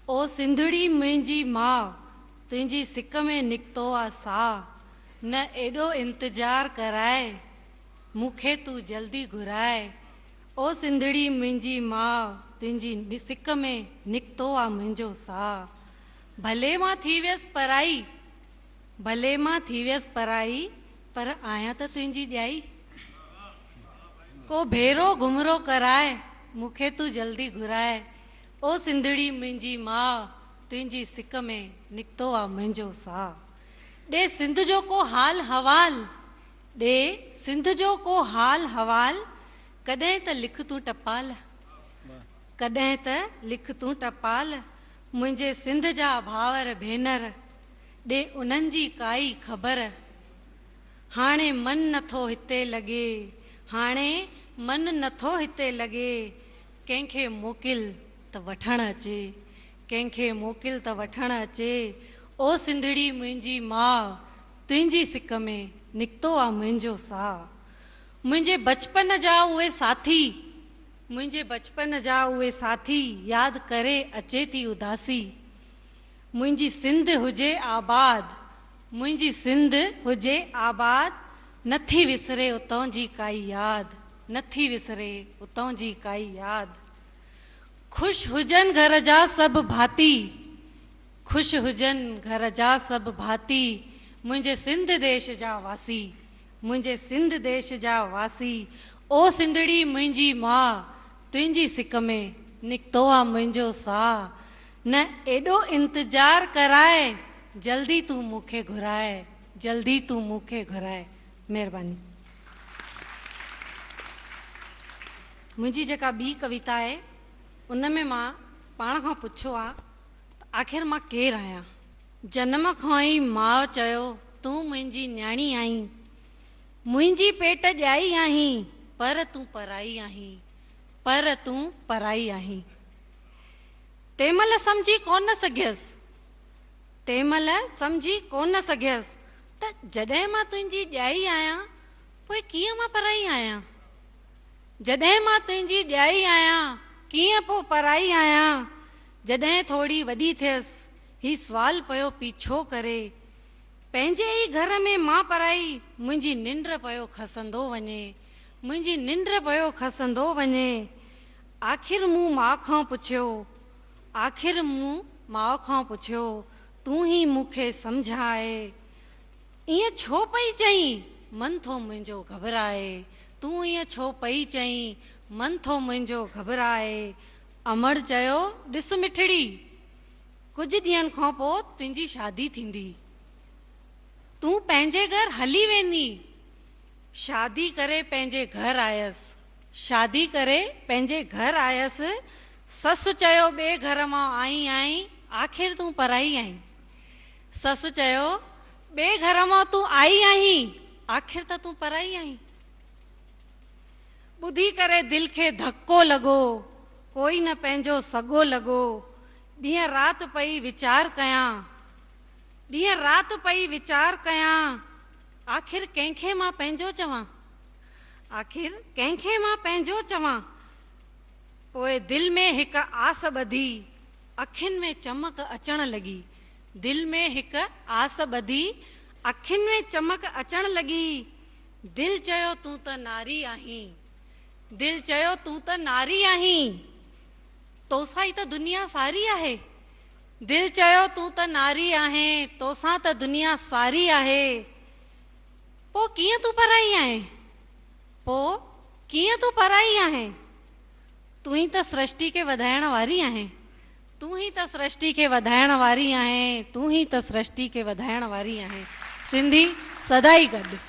او سنڌڙي منهنجي ماء، تنهنجي سڪ ۾ نڪتو آ ساهه، نه ايڏو انتظار ڪراء، مون کي تون جلدي گهراء. او سنڌڙي منهنجي ماء، تنهنجي سڪ ۾ نڪتو آ منهنجو ساهه. ڀلي مان ٿي ويس پرائي، ڀلي مان ٿي ويس پرائي، پر آهيان ته تنهنجي ڄائي. ڪو ڀيرو گهمرو ڪراء، مون کي تون جلدي گهراء. او سنڌڙي منهنجي ماء، تنهنجي سڪ ۾ نڪتو آ منهنجو ساهه. ڏي سنڌ جو ڪو حال حوال، ڏي سنڌ جو ڪو حال حوال، ڪڏهن ته لک تون ٽپال، ڪڏهن ته لک تون ٽپال، منهنجي سنڌ جا ڀائر ڀينر، ڏي انهن جي ڪائي خبر. هاڻي من نٿو هتي لڳي، هاڻي من نٿو هتي لڳي، ڪنهن کي موڪل ته وٺڻ اچي، ڪنهن کي موڪل ته وٺڻ اچي، او سنڌڙي منهنجي ماء، تنهنجي سڪ ۾ نڪتو آ منهنجو ساهه. منهنجي بچپن جا اهي ساٿي، منهنجي بچپن جا اهي ساٿي، ياد ڪري اچي ٿي اداسي. منهنجي سنڌ هجي آباد، منهنجي سنڌ هجي آباد، نٿي وسري اتون جي ڪائي ياد، نٿي وسري اتون جي ڪائي ياد. خوش هجن گهر جا سڀ ڀاتي، خوش هجن گهر جا سڀ ڀاتي، منهنجي سنڌ ديش جا واسي، منهنجي سنڌ ديش جا واسي. او سنڌڙي منهنجي ماء، تنهنجي سڪ ۾ نڪتو آ منهنجو ساهه، نه ايڏو انتظار ڪراء، جلدي تون مون کي گهراء، جلدي تون مون کي گهراء. مهرباني. منهنجي جيڪا ٻي ڪويتا آهي ان ۾ مان پاڻ کان پڇيو آ ته آخر مان ڪير آهيان؟ جنم کان ئي ماء چيو تون منهنجي نياڻي آهين، منهنجي پيٽ ڄائي آهين، پر تون پرائي آهين، پر تون پرائي آهين. تنهن مهل سمجهي ڪونه سگهيس، تنهن مهل سمجهي ڪونه سگهيس ته جڏهن مان تنهنجي ڄائي آهيان پوء ڪيئن مان پرائي آهيان؟ جڏهن مان تنهنجي ڄائي آهيان ڪيئن پوء پرائي آهيان؟ جڏهن ٿوري وڏي ٿيس هي سوال پيو پيڇو ڪري. پنهنجي ئي گهر ۾ مان پرائي منهنجي ننڊ پيو کسندو وڃي، منهنجي ننڊ پيو کسندو وڃي. آخر مون ماء کان پڇيو، آخر مون ماء کان پڇيو، تون ئي مون کي سمجهاء، ائين ڇو پئي چئين، من ٿو منهنجو گهٻرائي، تون ائين ڇو پئي چئين، من ٿو منهنجو گهٻرائي. امڙ چيو، ڏس مٺڙي، ڪجهه ڏينهن کان پوء تنهنجي شادي ٿيندي. تون پنهنجي گهر هلي ويندين. شادي ڪري پنهنجي گهر آيس. شادي ڪري پنهنجي گهر آيس. سس چيو ٻئي گهر مان آئي آهين، آخر تون پرائي آهين. سس چيو ٻئي گهر مان تون آئي آهين، آخر ته تون پرائي آهين. ٻڌي ڪري دل کي ڌڪو لڳو، ڪوئي نه پنهنجو سڳو لڳو. ڏينهن رات پئي ويچار ڪيان، ڏينهن رات پئي ويچار ڪيان، آخر ڪنهن کي مان پنهنجو چوان، آخر ڪنهن کي مان پنهنجو چوان. پوء دل ۾ هڪ آس ٻڌي، اکين ۾ چمڪ اچڻ لڳي، دل ۾ هڪ آس ٻڌي، اکين ۾ چمڪ اچڻ لڳي. دل چيو تون ته ناري آهين، دل چيو تون ته ناري آهين، توسان ئي ته دنيا ساري آهي. دل چيو تون ته ناري آهين، توسان ته دنيا ساري آهي. پوء ڪيئن تون پرائي آهين، پوء ڪيئن تون پرائي آهين، تون ئي ته سرشٽي کي وڌائڻ واري آهين، تون ئي ته سرشٽي کي وڌائڻ واري آهين، تون ئي ته سرشٽي کي وڌائڻ واري آهين. سنڌي سدائين گڏ.